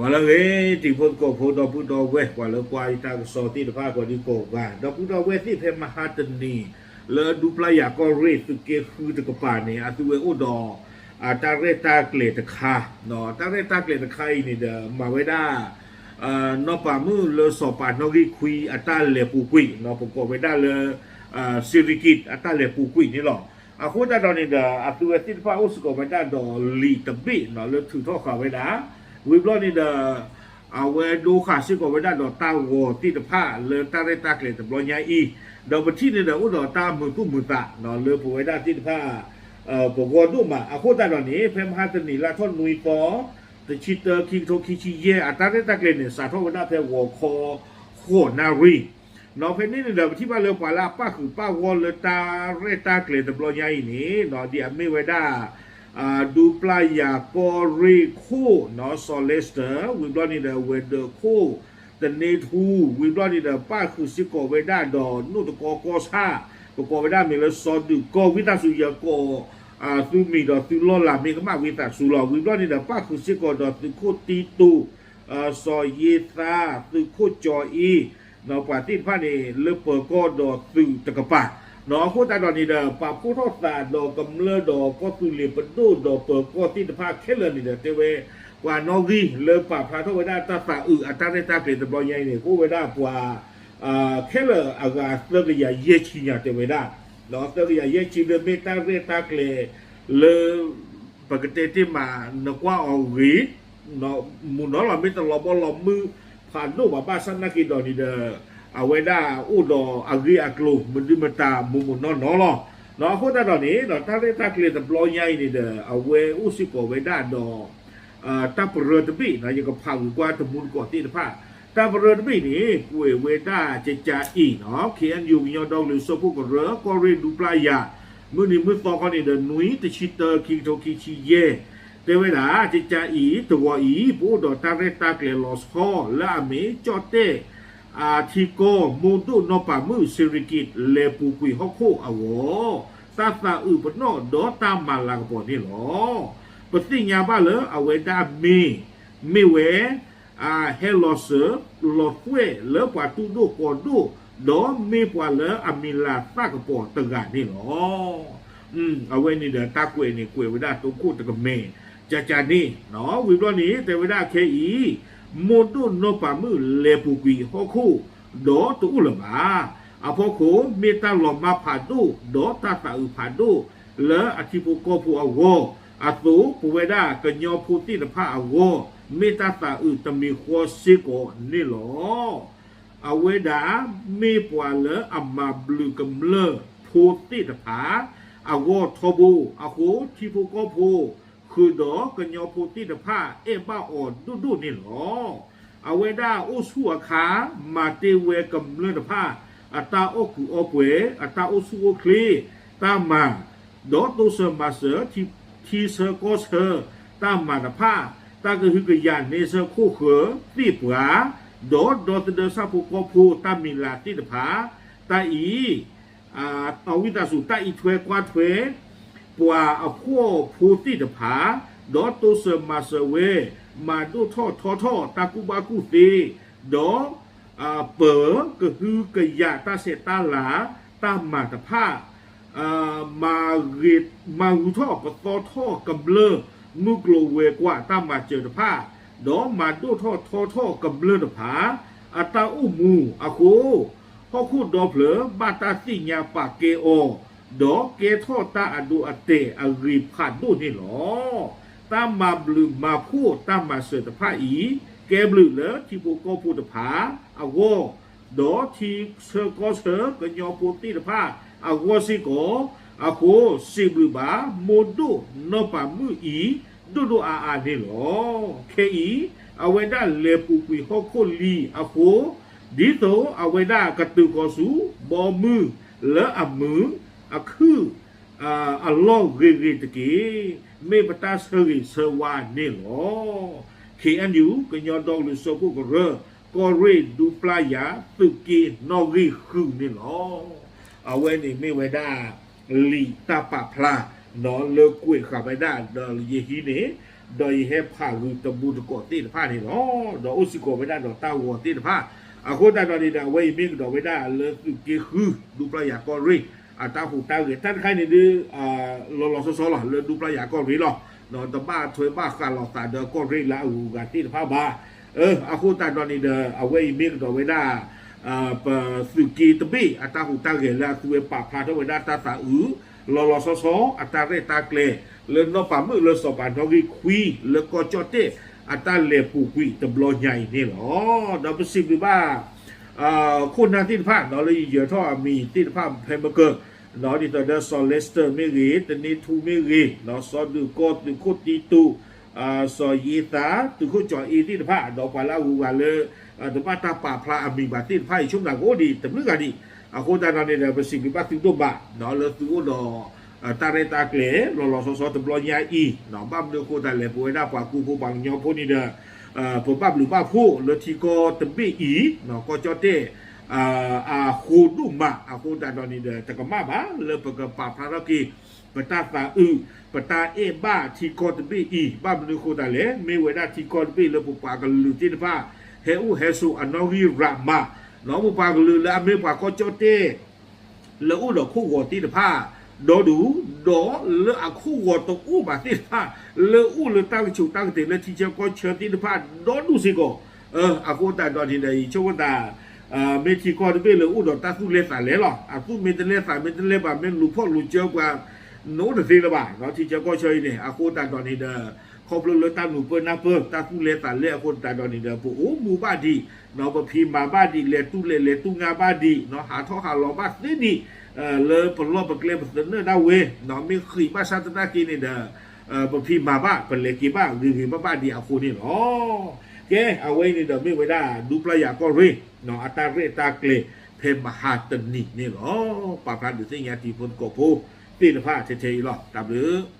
ပှၤလၢအဂ့ၤ တံၤဖိသကိးဖိ ဒီပုၢ်ဒီဝဲၢ် ပှၤလၢကွၢ်ယတၢ်ကစီၣ်သ့ၣ်တဖၣ် ကိးဒံကိးဂၤ ဒီပုၢ်ဒီဝဲၢ်သ့ၣ် ဖဲမဟါတနံၤ လၢဒူပျၢ်ယၤကီၢ်ရ့ၣ်သုးက့ဃုတကပၤန့ၣ် အသုဝဲအိၣ်ဒီး တၢ်ရဲၣ်တၢ်ကျဲၤတခါ, တၢ်ရဲၣ်တၢ်ကျဲၤတခါအံၤန့ၣ်ဒီး မၤဝဲဒၣ် နီၢ်ပၤမုၣ်လၢစီၤပၤနီၣ်ဂံၢ်ခွံ အတၢ်လဲၤပူၤကွံာ် ပကိးဝဲဒၣ်လၢ စံရကံး အတၢ်လဲၤပူၤကွံာ်န့ၣ်လီၤ. အဃိသတးဒီးန့ၣ်ဒီး အသုဝဲသ့ၣ်တဖၣ်အိၣ်စ့ၢ်ကီးဝဲဒၣ်ဒီးလံာ်တဘ့ၣ် လၢထုးထီၣ်ဃာ်ဝဲဒၣ်, ဝံၤဘျီန့ၣ်ဒီး အဝဲဒိဃာ်စ့ၢ်ကီးဝဲဒၣ်ဒီးတၢ်ဂီၤသ့ၣ်တဖၣ်လၢတၢ်ရဲၣ်တၢ်ကျဲၤတဘျီညါအံၤ, ဒီးပထံၣ်န့ၣ်ဒီးအိၣ်ဒီးတၢ်မုာ်သူၣ်မုာ်သး လၢပဝဲဒၣ်သ့ၣ်တဖၣ် ပဂီၢ်ဒိၣ်မး. အဃိသတးဒီးန့ၣ် ဖဲမဟါတနံၤလါထီၣ်နွံသီ တဆံတၢ ခံကထိခံဆံယဲၢ် အတၢ်ရဲၣ်တၢ်ကျဲၤန့ၣ် စးထီၣ်ဝဲဒၣ်ဖဲဂီၤခီ ဃိးနၣ်ရံၣ် ဖဲန့ၣ်န့ၣ်ဒီး ပထံၣ်ဘၣ်လၢပှၤလၢအပၣ်ဃုာ်ပၣ်ဂီၢ်လၢတၢ်ရဲၣ်တၢ်ကျဲၤတဘျီညါအံၤန့ၣ် ဒ်အမ့ၢ်ဝဲဒၣ် ဒူပျၢ်ယၤကီၢ်ရ့ၣ်ခိၣ် စီၤလဲစတၢၢ် ဝံၤဘျီန့ၣ်ဒီး ဝဲၤဒၢးခိၣ် သန့ထူ ဝံၤဘျီန့ၣ်ဒီး ပၣ်ဃုာ်စ့ၢ်ကီးဝဲဒၣ်ဒီး နိၣ်တကီကီၢ်ဆၣ် ပကိးဝဲဒၣ်မ့ၢ်လၢစီၤဒုးကီၢ် ဝံသးစူၤယကိး သုမံၤဒီးသုလီၢ်လၤမ့ၢ်ကမၣ်ဝံသးစူၤလီၤ. ဝံၤဘျီန့ၣ်ဒီး ပၣ်ဃုာ်စ့ၢ်ကီးဒီးသုးခိၣ်တံတူး စီၤယ့သါ သုးခိၣ်ကၠီအ့ ပှၤသ့ၣ်တဖၣ်န့ၣ် လၢပၢၤကီၢ်ဒီးသုးတကပၤ, အဃိသတးဒီးန့ၣ်ဒီး ပာ်ဖှိၣ်ထီၣ်သးဒီးကမျၢၢ်ဒီးကီၢ်သူလ့ၤပဒိၣ်ဒီးပၢၤကီၢ်သ့ၣ်တဖၣ်ခဲလၢာ်န့ၣ်ဒီး တဲဝဲ ပှၤနီၣ်ဂံၢ်လၢပာ်ဖျါထီၣ်ဝဲဒၣ်တၢ်သးအုးအတၢ်ရဲၣ်တၢ်ကျဲၤတဘျီညါအံၤန့ၣ် ကအိၣ်ဝဲဒၣ်ပှၤ ခဲလၢာ်အဂၤသၢကယၤယဲၢ်ဆံညါတဲဝဲဒၣ်, သၢကယၤယဲၢ်ဆံလၢမ့ၢ်တၢ်ရဲၣ်တၢ်ကျဲၤလၢ ပကတဲတ့ၢ်မး နကွၢ်အီၤဂ့ၤ မုာ်နီၢ်လီၤ မ့ၢ်တလီၤဘီလီၤမုၢ်ဖးဒိၣ်ဘၣ် ဘၣ်ဆၣ်နာ်က့ၤဒီးန့ၣ်ဒီး အဝဲဒၣ်အိၣ်ဒီးအဂ့ၢ်အကျိၤ မဒုမတၤမုာ်မုာ်နီၢ်နီၢ်လီၤ. အဃိသတးဒီးန့ၣ် တၢ်ရဲၣ်တၢ်ကျဲၤတဘျီညါအံၤန့ၣ်ဒီး အဝဲအိၣ်စ့ၢ်ကီးဝဲဒၣ်ဒီး တၢ်ပရၢတဘ့ၣ် ယကဖးဂုာ်ကွၢ်တမူတကိးသ့ၣ်တဖၣ်, တၢ်ပရၢတဘ့ၣ်န့ၣ် ကွဲးဝဲဒၣ်ကကးအံၤ ခ့ၣ်အဲၣ်ယူၣ် ကညီဒီကလုာ်စၢဖှိၣ်ကရၢ ကီၢ်ရ့ၣ်ဒူပျၢ်ယၤ မုၢ်နံၤမုၢ်သီခီန့ၣ်ဒီး နွံ တဆံတၢ ခံကထိခံဆံယဲၢ် တဲဝဲဒၣ် ကကးအံၤ တဂီၤအံၤ ပအိၣ်ဒီးတၢ်ရဲၣ်တၢ်ကျဲၤလီၤဆီ လၢအမ့ၢ်ကၠီၣ်တဲၣ် အထံကီၢ် မိၢ်ဒိၣ်နီၢ်ပၤမုၣ် စံရကံး လဲၤပူၤကွံာ်ဟီၣ်ခိၣ်အဂီၢ် တၢ်သးအုးပနီၣ်ဒီးတၢ်မၤလၤကပီၤန့ၣ်လီၤ. ပသ့ၣ်ညါဘၣ်လၢအဝဲဒၣ်မ့ၢ် မ့ၢ်ဝဲ ဟဲလီၤစၢၤ လီၤသွဲၣ်လၢပှၤတူၢ်ဒိၣ်ကီၤဒိၣ် ဒီးမ့ၢ်ပှၤလၢအမံၤလၤသၣ်ကပီၤတဂၤန့ၣ်လီၤ. အဝဲန့ၣ်ဒီးတၢ်ကွဲးန့ၣ် ကွဲးဝဲဒၣ်တိခိၣ်တကမဲာ် ကကးန့ၣ် ဝံၤဘျီန့ၣ် တဲဝဲဒၣ်ခဲအံၤ မိၢ်ဒိၣ်နီၢ်ပၤမုၣ်လဲၤပူၤကွံာ်ဟီၣ်ခိၣ် ဒီးတအိၣ်လၢၤဘၣ်. အဖီခိၣ် မ့ၢ်တၢ်လီၤမၢ်ဖးဒိၣ် ဒီးတၢ်သးအုးဖးဒိၣ် လၢအထံဖိကီၢ်ဖိအဂီၢ် အသိး ပဝဲဒၣ်ကညီဖိသ့ၣ်တဖၣ်အဂီၢ် မ့ၢ်တၢ်သးအုးတမံၤဃီစ့ၢ်ကီးန့ၣ်လီၤ. အဝဲဒၣ်မ့ၢ်ပှၤလၢအမၤဘျုးကမျၢၢ်ဖိသ့ၣ်တဖၣ် အဂီၢ်ထီဘိ အဃိ ထံဖိကီၢ်ဖိ ဃုာ်ဒီးကညီဖိသ့ၣ်တဖၣ် အဲၣ်ဘၣ်အီၤဒိၣ်ဒိၣ်န့ၣ်လီၤ. အဝဲဒၣ်အိၣ်ဆူၣ်အခါ မၤတ့ၢ်ဝဲကမျၢၢ်တဖၣ် အတၢ်အီၣ်ကူးအီပှဲၤ အတၢ်အိၣ်ဆူၣ်အိၣ်ချ့ တၢ်မၤ ဒီးတိစၢၤမၤစၢၤ ထံဆၢကီၢ်ဆၢ တၢ်မၤတဖၣ် တၢ်ကဟုကယာ်န့ဆၢၣ်ခိၣ်ဃၢၤသ့ၣ်ပှၤ ဒီးဒီသဒၢဆၣ်ဖိကီၢ်ဖိတၢ်မံၤလၤသ့ၣ်တဖၣ် တၢ်အံၤ အဝံသးစူၤ တၢ်အံးထွဲကွၢ်ထွဲ ပှၤအဖှီၣ်ဖိသ့ၣ်တဖၣ် ဒီးတိစၢၤမၤစၢၤဝဲ မၤဒိၣ်ထီၣ်ထီထီၣ်တၢ်ကူၣ်ဘၣ်ကူၣ်သ့ ဒီး ပၢၤကဟုကယာ်တၢ်ဆဲးတၢ်လၤ တၢ်မၤတဖၣ် မၤဂ့ၤ မၤဂုၤထီၣ်ပသီထီၣ်ကမျၢၢ် မုၢ်ကျိၤဝဲၤကွာ်တၢ်မၤစၢၤတဖၣ် ဒီးမၤဒိၣ်ထီၣ်ထီထီၣ်ကမျၢၢ်တဖၣ် အတၢ်အိၣ်မူအဃိ ဟီၣ်ခိၣ်ဒီဖျၢၣ်ဘၣ်တၢ်သ့ၣ်ညါပာ်ကဲအီၤ ဒီးကဲထီၣ်တၢ်အဒိအတဲာ်အဂ့ၤဖးဒိၣ်န့ၣ်လီၤ. တၢ်မၤဘျုးမၤဖှိၣ်တၢ်မၤစၢၤတဖၣ်အံၤ ကဲဘျုးလၢထံဖိကီၢ်ဖိတဖၣ်အဂီၢ် ဒီးထံဆၢကီၢ်ဆၢကညီဖိသ့ၣ်တဖၣ်အဂီၢ်စ့ၢ်ကီး အဃိ စံးဘျုးဘၣ် မိၢ်ဒိၣ်နီၢ်ပၤမုၣ်အံၤ ဒိၣ်ဒိၣ်အါအါန့ၣ်လီၤ. ခဲအံၤ အဝဲဒၣ်လဲၤပူၤကွံာ်ဟီၣ်ခိၣ်လံအဃိ ဒ်သိးအဝဲဒၣ်ကတုၤဃီၤဆူ ဘီမုၢ်လၢအမုာ် အခုၣ် အလီၢ်ဂ့ၤဂ့ၤတက့ၢ်. မ့ၢ်ပတၢ်ဆၢဂ့ၤဆၢဝါန့ၣ်လီၤ. ခ့ၣ်အဲၣ်ယူၣ် ကညီဒီကလုာ်စၢဖှိၣ်ကရၢ ကီၢ်ရ့ၣ်ဒူပျၢ်ယၤ သုးက့နီၣ်ဂံၢ်ဃုာ်န့ၣ်လီၤ. အဝဲန့ၣ်မ့ၢ်ဝဲဒၣ် လံာ်တၢ်ပာ်ဖျါ လၢကွဲးဃာ်ဝဲဒၣ်ဒီးယဟံးန့ၣ် ဒီးယဟဲဖးဂုာ်တမူတကိးသ့ၣ်တဖၣ်န့ၣ်လီၤ. ဒီးအိၣ်စ့ၢ်ကီးဝဲဒၣ်ဒီးတၢ်ဂီၤသ့ၣ်တဖၣ်, အဃိသတးဒီးန့ၣ်ဒီး အဝဲအံၤမ့ၢ်ကဒီးဝဲဒၣ်လၢသုးက့ဃု ဒူပျၢ်ယၤကီၢ်ရ့ၣ် အတၢ်ဟူးတၢ်ဂဲၤ တၢ်တခါန့ၣ်ဒုး လီၤလီၤဆီဆီလီၤ လၢဒူပျၢ်ယၤကီၢ်ရ့ၣ်လီၤ. တဘၣ်ထွဲဘၣ်ဃးလိာ်သးဒီးကီၢ်ရ့ၣ်လၢအဂုၤအဂၤသ့ၣ်တဖၣ်ဘၣ်. အဃိသတးဒီးန့ၣ်ဒီး အဝဲအံၤမ့ၢ်ကဒီးဝဲဒၣ် ပသုးက့တဘ့ၣ် အတၢ်ဟူးတၢ်ဂဲၤလၢအသုဝဲပာ်ဖျါထီၣ်ဝဲဒၣ်တၢ်သးအုး လီၤလီၤဆီဆီ အတၢ်ရဲၣ်တၢ်ကျဲၤ လၢနီၢ်ပၤမုၣ်လၢစီၤပၤနီၣ်ဂံၢ်ခွံ လၢကီၢ်ကၠီၣ်တဲၣ် အတၢ်လဲၤပူၤကွံာ်တဘျီညါအံၤန့ၣ်လီၤ. ဒီးပစံးဘျုးဘၣ် ခိၣ်နၢ်သ့ၣ်တဖၣ် ဒီးလၢယယၢၤထီၣ်အမံၤသ့ၣ်တဖၣ်ဖဲမကၢၤ ဒီးဒ်သိးဒီးစီၤ Lester မ့ၢ်ဂ့ၤ, တနံထူမ့ၢ်ဂ့ၤ, ဒီးစီၤဒုးကီၢ်, သုးခိၣ်တံတူး, စီၤယ့သး, သုးခိၣ်ကၠီၤအ့သ့ၣ်တဖၣ် ဒီးပှၤလၢအဂုၤအဂၤလၢ တဘၣ်တၢ်ပာ်ဖျါအမံၤဘၣ်သ့ၣ်တဖၣ်အံၤ ဆိကမိၣ်သးကအိၣ်ဒံးတဘျုးဂၤဒံး. အဃိသတးဒီးန့ၣ်ဒီး ပစံးဘျုးဘၣ်သုဒိၣ်မး လၢသုအိၣ်ဒီး တၢ်ရဲၣ်တၢ်ကျဲၤ လီၤလီၤဆီဆီတဘျီညါအံၤ, ဘၣ်မနုၤအဃိသတးလဲၣ် ပဝဲဒၣ်ပှၤကူဖိပှၤကညီဖိန့ၣ်ဒီး ပဘၣ်ဘျုးဘၣ်ဖှိၣ်လၢထံကီၢ်တဘ့ၣ်အံၤ ကီၢ်ကၠီၣ်တဲၣ် အဃိဒိၣ်မး အဃိသတးဒီးန့ၣ်ဒီး တကမၣ်ဘၣ်လၢပကပာ်ဖျါထီၣ်က့ၤ ပတၢ်သးအုး ပတၢ်အဲၣ်ဘၣ်ထံကီၢ်တဘ့ၣ်အံၤ ဘၣ်မနုၤအဃိသတးလဲၣ် မ့ၢ်ဝဲဒၣ်ထံကီၢ်တဘ့ၣ်လၢပပှၤကလုာ်သ့ၣ်တဖၣ် ဟဲအိၣ်ဟဲဆိးအနီၣ်ဂံၢ်ရၤမး ဒီးပပှၤကလုာ်လၢအမ့ၢ်ပှၤကီၢ်ကၠီၣ်တဲၣ် လၢအိၣ်ဒီးခိၣ်ဂီၤသ့ၣ်တဖၣ် ဒီဒူၣ်, ဒီးလၢအခိၣ်ဂီၤတအိၣ်ဘၣ်သ့ၣ်တဖၣ် လၢအိၣ်လၢတၢ်ကဆူးတၢ်ကတ့ၤလၢထံဆၢကီၢ်ဆၢသ့ၣ်တဖၣ် ဒီဒူၣ်စ့ၢ်ကီး. အဃိသတးဒီးန့ၣ်ဒီး ယဆိကမိၣ်သး မ့ၢ်ထံကီၢ်တဘ့ၣ်လၢအိၣ်ဒီးတၢ်သူၣ်လဲသးလဲလီၤ. အသူၣ်မ့ၢ်တလဲသးမ့ၢ်တလဲ ပှၤမ့ၢ်လူၤဖီၣ်လူၤစၢပှၤ နအိၣ်တသ့လၢၤဘၣ် ထံဆၢကီၢ်ဆၢအံၤန့ၣ်. အဃိသတးဒီးန့ၣ်ဒီး ခီဖျိလၢတၢ်နုာ်ပၢၢ်နၢ်ပၢၢ် တၢ်သူၣ်လဲသးလဲအဃိသတးဒီးန့ၣ်ဒီး ပအိၣ်မူဘၣ်ဒံး ပဖံးမၤဘၣ်ဒံး လဲၤတူၢ်လဲၤလဲၤတူၢ်ငါဘၣ်ဒံး ဟးထီၣ်ဟးလီၤဘၣ်သ့ဒံး လၢပလီၢ်ပကျဲပသနၢၣ်ဒၣ်ဝဲ မ့ၢ်ဃံးဘၣ်ဆၣ်သနာ်က့န့ၣ်ဒီး ပဖံးမၤဘၣ် ပလဲၤက့ၤဘၣ်ဂ့ၤဂ့ၤဘၣ်ဘၣ်ဒံးအဃိန့ၣ်လီၤ. ကဲ အဝဲအံၤန့ၣ်ဒီးမ့ၢ်ဝဲဒၣ်ဒူပျၢ်ယၤကီၢ်ရ့ၣ် အတၢ်ရဲၣ်တၢ်ကျဲၤဖဲမဟါတနံၤန့ၣ်လီၤ. ပာ်ဖျါဒုးသ့ၣ်ညါတံၤဖိသကိးဖိသ့ၣ်တဖၣ်ထဲထဲအံၤလီၤ. တၢ်ဘျုး